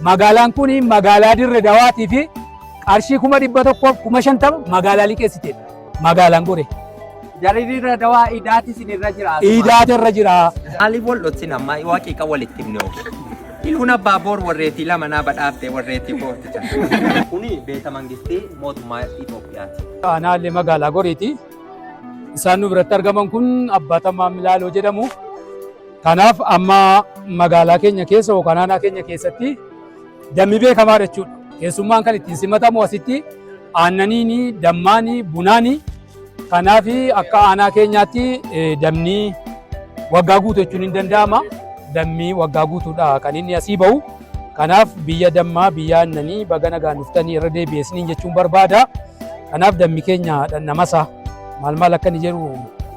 Magaalaan kun magaalaa Dirre Dawaatii fi qarshii 150,000 magaalaa liqeessiteedha. Magaalaan Goree. Jarri Dirre Dawaa idaati isin irra jira. Idaatu irra jira. Maaliif wal dhotsin ammaa waaqiiqa walitti himne hoo? Iluun abbaa boor warreetii lama naa badhaaftee warreetii kooti. Kuni beeta mangistii mootummaa Itoophiyaati. Aanaalee magaalaa Goreeti. Isaan nu biratti argaman kun Abbaa Tamaam Laaloo jedhamu. Kanaaf amma magaalaa keenya keessa yookaan aanaa keenya keessatti dammi beekamaadha jechuudha. Keessummaan kan ittiin simatamu asitti aannaniini, dammaani, bunaani. Kanaaf akka aanaa keenyaatti dammi waggaa guutuu jechuun hin danda'ama. Dammi waggaa guutuudha kan inni asii bahu. Kanaaf biyya dammaa, biyya aannanii baga nagaan dhuftanii irra deebi'ee isiniin jechuun barbaada. Kanaaf dammi keenya dhandhamasa maal maal akka inni jedhu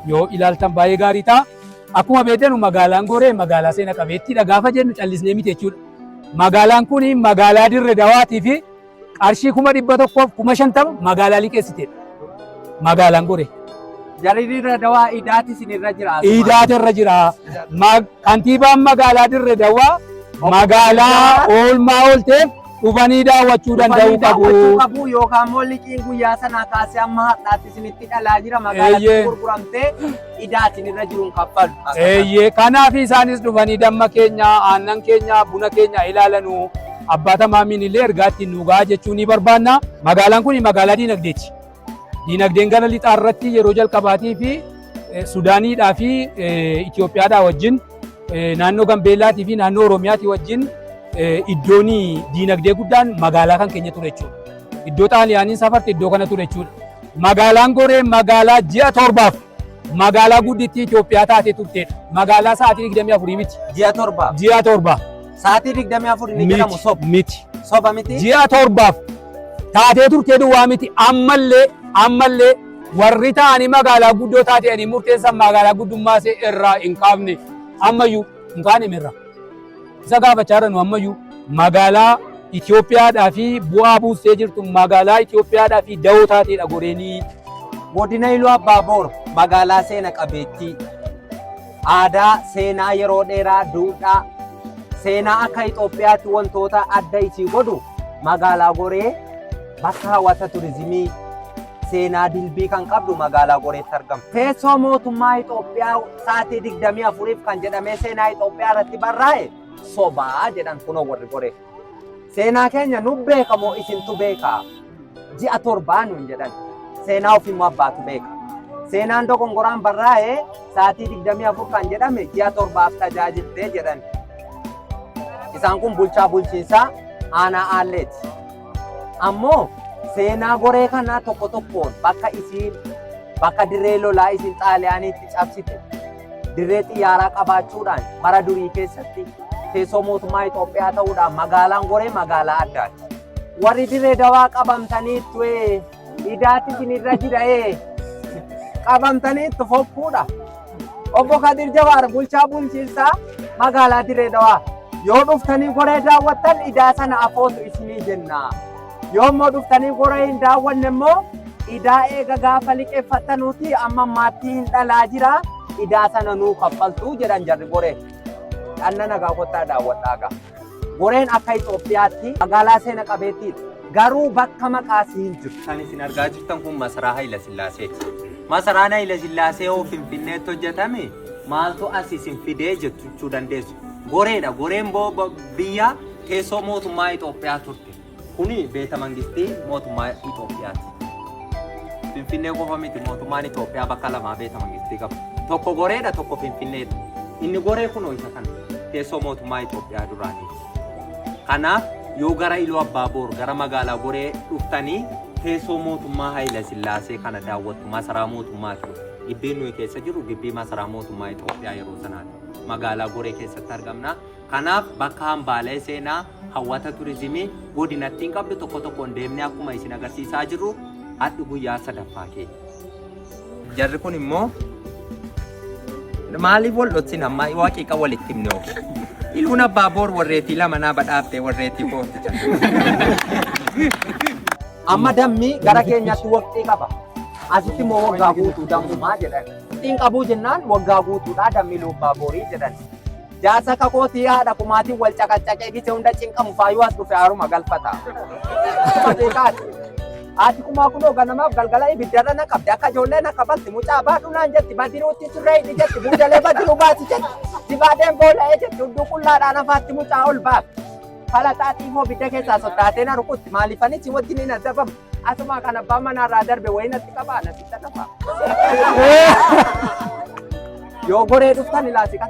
yoo ilaaltan baay'ee gaarii ta'a. Akkuma beektanu magaalaan Goree magaalaa seena qabeettiidha gaafa jennu callisnee miti jechuudha. Magaalaan kun magaalaa Dirre Dawaatii fi qarshii 150,000 magaalaa liqeessiteedha. Magaalaan Goree. Jarri Dirre Dawaa idaati isin irra jira. Idaatu irra jira. Kantiibaan magaalaa Dirre Dawaa magaalaa oolmaa oolteef dhufanii daawwachuu danda'uu qabu. Daawwachuu qabu yookaan immoo liqiin guyyaa sanaa kaasee amma har'aatti isinitti dhalaa jira magaalatti gurguramtee idaa isin irra jiruun kaffalu. Eeyyee, kanaaf isaanis dhufanii damma keenya, aannan keenya, buna keenya ilaalanu abbaa tamaamiin illee ergaa ittiin nu gahaa jechuu ni barbaanna. Magaalaan kun magaalaa diinagdeeti. Diinagdeen gara lixaa irratti yeroo jalqabaatii fi Sudaaniidhaa fi Itoophiyaadhaa wajjin naannoo Gambeellaatii fi naannoo Oromiyaatii wajjin iddoon diinagdee guddaan magaalaa kan keenya ture jechuudha. Iddoo Xaaliyaaniin safarte iddoo kana ture jechuudha. Magaalaan Goree magaalaa ji'a torbaaf magaalaa guddittii Itoophiyaa taatee turteedha. Magaalaa sa'aatii 24 miti. Ji'a torbaaf. Ji'a torba. Sa'aatii 24 inni jedhamu soba. Miti. Soba miti. Ji'a torbaaf taatee turtee duwwaa miti. Ammallee ammallee warri ta'anii magaalaa guddoo taate'anii murteessan magaalaa guddummaa ishee irraa hin kaafne ammayyuu hin kaane irra. Isa gaafachaa jirra nu ammayyuu magaalaa Itoophiyaadhaa fi bu'aa buustee jirtu magaalaa Itoophiyaadhaa fi dawoo taateedha Goreenii. Godina Iluu Abbaa Boor magaalaa seena qabeettii aadaa seenaa yeroo dheeraa duudhaa seenaa akka Itoophiyaatti wantoota adda isii godhu magaalaa Goree bakka hawwata turizimii seenaa dilbii kan qabdu magaalaa Goreetti argama. Teessoo mootummaa Itoophiyaa sa'aatii 24f kan jedhamee seenaa Itoophiyaa irratti barraa'e sobaa jedhan kunoo warri Goree. Seenaa keenya nu beeka moo isintu beeka? Ji'a torbaa nuun jedhan. Seenaa ofii immoo abbaatu beeka. Seenaan dogongoraan barraa'e sa'aatii 24 kan jedhame ji'a torbaaf tajaajiltee jedhan. Isaan kun bulchaa bulchiinsaa aanaa Aalleeti. Ammoo seenaa Goree kanaa tokko tokkoon bakka isiin bakka dirree lolaa isin Xaaliyaaniitti cabsite dirree xiyyaaraa qabaachuudhaan bara durii keessatti teessoo mootummaa Itoophiyaa ta'uudhaan magaalaan Goree magaalaa addaati. Warri Dirree Dawaa qabamtaniittu ee idaatti isin irra jira ee qabamtaniittu fokkuudha. Obbo Kadir Jawaar bulchaa bulchiinsaa magaalaa Dirree Dawaa yoo dhuftanii Goree daawwattan idaa sana afootu isinii jenna. Yoo immoo dhuftanii Goree hin daawwanne immoo idaa eega gaafa liqeeffattanuuti amma ammaatti hin dhalaa jira idaa sana nuu kaffaltu jedhan jarri Goree. Dhanna nagaa kottaa daawwadhaa gaa. Goreen akka Itoophiyaatti magaalaa seena qabeettiidha. Garuu bakka maqaa isii hin jiru. Kan isin argaa jirtan kun masaraa Hayila Sillaaseeti. Masaraan Hayila Sillaasee hoo Finfinneetti hojjetame maaltu as isin fidee jechuu dandeessu. Goreedha. Goreen biyya teessoo mootummaa Itoophiyaa turte. Kuni beeta mangistii mootummaa Itoophiyaati. Finfinnee qofa miti mootummaan Itoophiyaa bakka lamaa beeta mangistii qaba. Tokko Goreedha tokko Finfinneedha. Inni Goree kunoo isa kana teessoo mootummaa Itoophiyaa duraaniiti. Kanaaf yoo gara Iluu Abbaa Boor gara magaalaa Goree dhuftanii teessoo mootummaa Hayila Sillaasee kana daawwattu masaraa mootummaati. Gibbiin nuyi keessa jirru gibbii masaraa mootummaa Itoophiyaa yeroo sanaati. Magaalaa Goree keessatti argamna. Kanaaf bakka hambaalee seenaa hawwata turizimii godinattiin qabdu tokko tokkoon deemnee akkuma isin agarsiisaa jirru hadhi guyyaa sadaffaa keenya. Jarri kun immoo maaliif wal dhotsin ammaa waaqiiqa walitti himne hoo? Iluun abbaa boor warreetii lama naa badhaaftee warreetii kooti. Amma dammi gara keenyatti waqtii qaba. Asitti immoo waggaa guutuu dammumaa jedhan. Waqtiin qabuu jennaan waggaa guutuudhaa dammi Iluu Abbaa Boorii jedhan. Jaarsa akka kootii haadha kumaatiin wal caqaccaqee gisee hunda cinqamu faayyuu as dhufe haaruma galfata. Akkuma beekaati. Haati kumaa kunoo ganamaaf galgala ibiddarra na qabdi akka ijoollee na kabalti mucaa baadhu naan jetti badiruutti sirree hidhi jetti buujalee badiruu baasi jetti sibaadeen boola'ee jetti hudduu qullaadhaan afaatti mucaa ol baafti. Falaxaa xiifoo bidda keessaa soddaatee na rukutti maaliifani si wajjin hin adabamu asuma kan abbaan manaarraa darbe wayii natti qabaa natti tafa. Yoo goree dhuftan ilaasi kan.